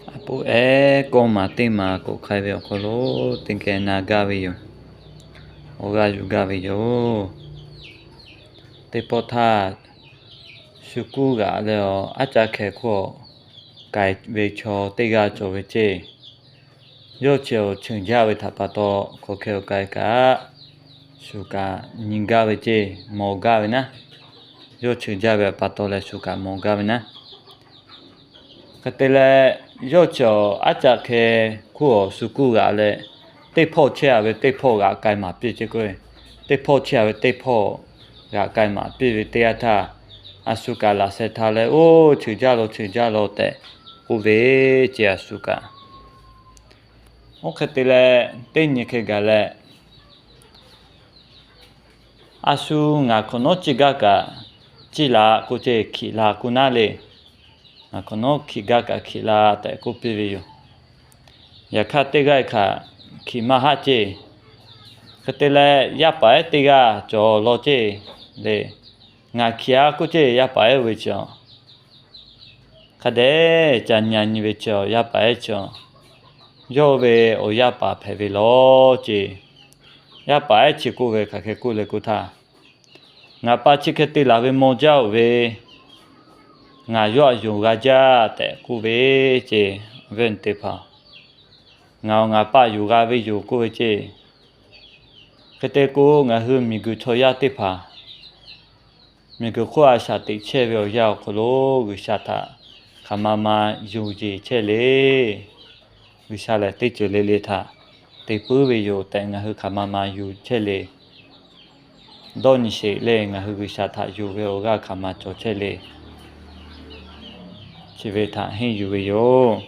A poˆ ehˉ kawˇ maˬ teˇ maˬ k'awꞈ hk'ai ve awˬ hk'aw lo teˇ geh na gaˇ ve yoˬ. Awˬ g'aˇ yuˬ gaˇ ve yoˬ. Teˇ pawˆ htaˇ, shu kuˇ g'aꞈ leh aˬ, aˉ caˆ hkeh hk'oˆ k'ai ve chaw teˇ g'aˇ cawˬ ve ceˇ. Yawˇ chi awˬ cheuˬ jaˇ ve htaꞈ pa taw, hk'aˬ hk'e awˬ k'ai kaꞈ, shu kaꞈ nyi gaˇ ve ceˇ, mawˬ gaˇ ve naˉ. Yawˇ cheuˬ jaˇ ve pa taw leh shu kaꞈ mawˬ gaˇ ve naˉ. Hk'e te leh, yawˇ chi awˬ aˉ caˆ hkeh hk'oˆ awˬ shu kuˇ g'aꞈ leh, teˇ hpawˇ chehˇ a ve teˇ hpawˇ g'aꞈ k'ai maˍ piˇ ceˇ k'o, teˇ hpawˇ chehˇ a ve teˇ hpawˇ g'aꞈ k'ai maˍ piˇ ve teˇ yanˇ htaˇ, a shu kaꞈ laꞈ sheh htaˇ leh, Oˇ, cheuˬ jaˇ law, cheuˬ jaˇ law tehꞈ k'oˆ ve ceˇ a shu kaꞈ. Oˇ hk'e te leh, teˇ nyi hk'e gaˬ leh, A shu, ngaˬ hk'awꞈ nawˉ ciˇ gaˇ kaꞈ ciˇ la k'oˆ ceˇ, hkiꞈ la k'oˆ naˉ le. Ngaˬ hk'awꞈ nawˉ hkiꞈ gaˇ kaꞈ hkiꞈ la tehꞈ k'oˆ piˇ ve yoˬ. Yaꞈ hk'aˇ, teˇ g'aˇ hkaꞈ hkiꞈ maˇ haˆ ceˇ. Hk'e te leh, yaˇ paˍ ehˉ teˇ g'aˇ cawˬ law ceˇ le. Ngaˬ hkiꞈ a k'oˆ ceˇ, yaˇ paˍ ehˉ ve chi a hk'a dehꞈ ca nyi nyi ve chi a, yaˇ paˍ ehˉ chi a, yawˇ ve awˬ yaˇ paˍ hpehꞈ ve law ceˇ. Yaˇ paˍ ehˉ chi k'oˆ ve hk'aˬ hk'e k'oˆ le k'oˆ htaˇ, Ngaˬ pa chi hk'e te laˬ ve maw jaˇ-oˬ ve, ngaˬ yawˇ htaꞈ yonˍ g'a jaˇ tehꞈ k'oˆ ve ceˇ. Awˬ viˉ awˬ nyi teˇ hpaˍ, ngaˬ awˬ ngaˬ pa yonˍ g'a ve yoˬ k'oˆ ve ceˇ. Hk'e te k'o, ngaˬ hui miˬguiˬ chaw yaˇ teˇ hpaˍ miˬguiˬ hk'oˆ a shaꞈ teꞈ chehˇ ve awˬ yanˇ awˬ hk'aw lo G'uiˬsha htaꞈ hk'aˬ ma ma yonˍ yeˬ chehˇ le. G'uiˬsha lehˬ teˇ ceuˬ le le htaꞈ te puiˉ ve yoˬ tehꞈ ngaˬ hui hk'aˬ ma ma yonˍ chehˇ le. Dawˇ nyi sheˍ leh, ngaˬ hui G'uiˬsha htaꞈ yonˍ ve awˬ g'aˇ hk'aˬ ma cawˬ chehˇ le. Chi ve htaꞈ henˇ yuˬ ve yoˬ.